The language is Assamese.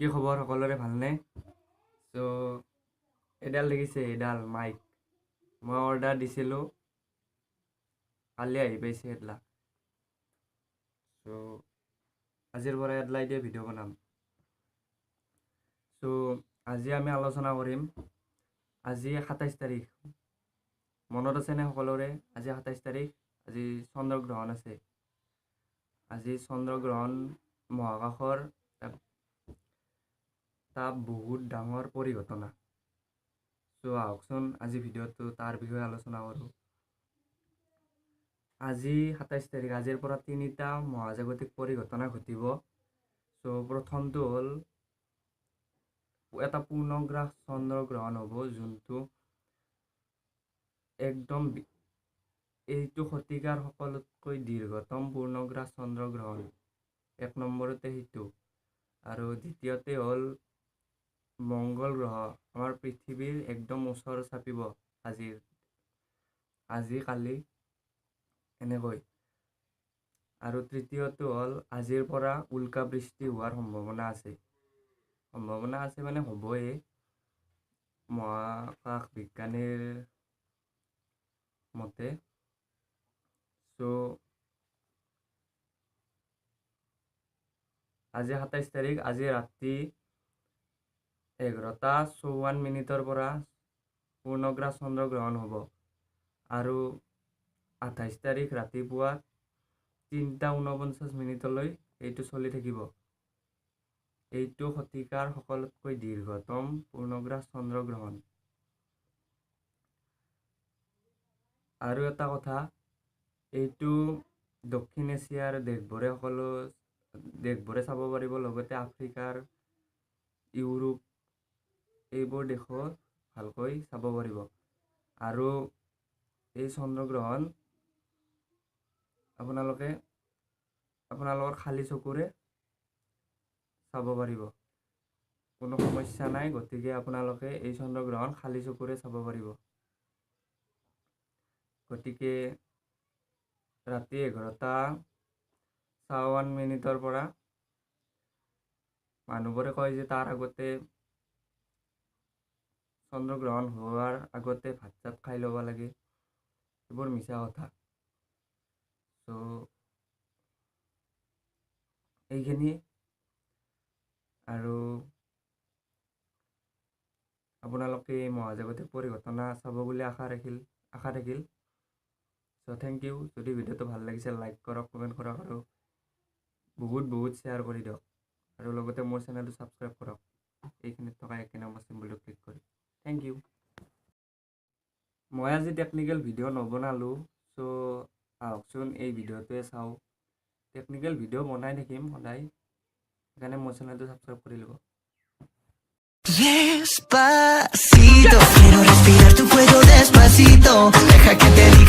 কি খবৰ সকলোৰে, ভালনে? চ' এডাল দেখিছে, এডাল মাইক মই অৰ্ডাৰ দিছিলোঁ, কালি আহি পাইছে এডলা। চ' আজিৰ পৰা এডলাই দিয়ে ভিডিঅ' বনাম। চ' আজি আমি আলোচনা কৰিম, আজি 27 তাৰিখ, মনত আছেনে সকলোৰে? আজি 27 তাৰিখ, আজি চন্দ্ৰগ্ৰহণ আছে। আজি চন্দ্ৰগ্ৰহণ মহাকাশৰ এটা বহুত ডাঙৰ পৰিঘটনা। চ' আহকচোন, আজি ভিডিঅ'টো তাৰ বিষয়ে আলোচনা কৰোঁ। আজি 27 তাৰিখ, আজিৰ পৰা তিনিটা মহাজাগতিক পৰিঘটনা ঘটিব। চ' প্ৰথমটো হ'ল এটা পূৰ্ণগ্ৰাস চন্দ্ৰগ্ৰহণ হ'ব, যোনটো একদম এইটো শতিকাৰ সকলোতকৈ দীৰ্ঘতম পূৰ্ণগ্ৰাস চন্দ্ৰগ্ৰহণ। এক নম্বৰতে সেইটো। আৰু দ্বিতীয়তে হ'ল মংগল গ্ৰহ আমাৰ পৃথিৱীৰ একদম ওচৰ চাপিব আজি কালি এনেকৈ। আৰু তৃতীয়টো হ'ল আজিৰ পৰা উল্কা বৃষ্টি হোৱাৰ সম্ভাৱনা আছে। সম্ভাৱনা আছে মানে হ'বই, মহাকাশ বিজ্ঞানীৰ মতে। চ' আজি 27 তাৰিখ, আজি ৰাতি 11টা 54 মিনিটৰ পৰা পূৰ্ণগ্ৰাস চন্দ্ৰগ্ৰহণ হ'ব আৰু 28 তাৰিখ ৰাতিপুৱা 3টা 49 মিনিটলৈ এইটো চলি থাকিব। এইটো শতিকাৰ সকলোতকৈ দীৰ্ঘতম পূৰ্ণগ্ৰাস চন্দ্ৰগ্ৰহণ। আৰু এটা কথা, এইটো দক্ষিণ এছিয়াৰ দেশবোৰে, সকলো দেশবোৰে চাব পাৰিব, লগতে আফ্ৰিকাৰ, ইউৰোপ এইবোৰ দেশত ভালকৈ চাব পাৰিব। আৰু এই চন্দ্ৰগ্ৰহণ আপোনালোকে আপোনালোকৰ খালী চকুৰে চাব পাৰিব, কোনো সমস্যা নাই। গতিকে আপোনালোকে এই চন্দ্ৰগ্ৰহণ খালী চকুৰে চাব পাৰিব। গতিকে ৰাতি 11টা 54 মিনিটৰ পৰা, মানুহবোৰে কয় যে তাৰ আগতে, চন্দ্ৰগ্ৰহণ হোৱাৰ আগতে ভাত চাত খাই ল'ব লাগে, এইবোৰ মিছা কথা। চ' এইখিনি। আৰু আপোনালোকে এই মহাজাগতিক পৰিঘটনা চাব বুলি আশা থাকিল। চ' thank U. যদি ভিডিঅ'টো ভাল লাগিছে, লাইক কৰক, কমেণ্ট কৰক আৰু বহুত বহুত শ্বেয়াৰ কৰি দিয়ক। আৰু লগতে মোৰ চেনেলটো ছাবস্ক্ৰাইব কৰক এইখিনিত থকা একে নম্বৰ চিম্বলটো ক্লিক কৰি। Thank U. মই আজি টেকনিকেল ভিডিঅ' নবনালোঁ। চ' আহকচোন, এই ভিডিঅ'টোৱে চাওঁ। টেকনিকেল ভিডিঅ' বনাই থাকিম সদায়, সেইকাৰণে মোৰ চেনেলটো ছাবস্ক্ৰাইব কৰি ল'ব। Despacito, quiero respirar tu cuello despacito. Deja que te diga.